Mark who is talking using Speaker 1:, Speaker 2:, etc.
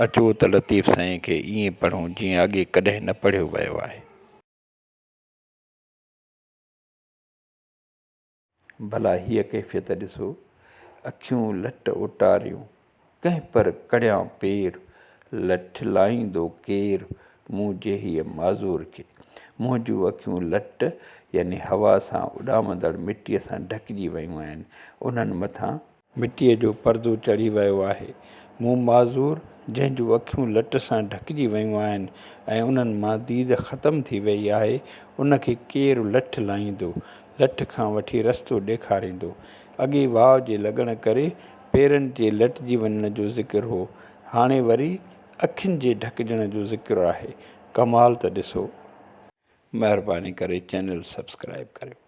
Speaker 1: اچو ته لطيف سائين کي ائين پڙهون جيئن اڳي ڪڏهن نه پڙهيو ويو آهي. ڀلا هيء ڪيفيت ڏسو، اکيون لٽ اوٽاريون، ڪنهن پر ڪڙيان پير، لٺ لائيندو ڪير، مون جهڙي معذور کي. منهنجون اکيون لٽ يعني هوا سان اڏامندڙ مٽيء سان ڍڪجي ويون آهن، انهن مٿان. مٽيء جو پردو چڙهي ويو آهي. مون معذور، جنهن جون اکيون لٽ سان ڍڪجي ويون آهن ۽ انهن مان ديد ختم ٿي ويئي آهي، ان کي ڪير لٺ لائيندو، لٺ کان وٺي رستو ڏيکاريندو. اڳي واء جي لڳڻ ڪري پيرن جي لٽجي وڃڻ جو ذڪر هو، هاڻي وري اکين جي ڍڪجڻ جو ذڪر آهي. ڪمال ته ڏسو! مهرباني ڪري چينل سبسڪرائيب ڪريو.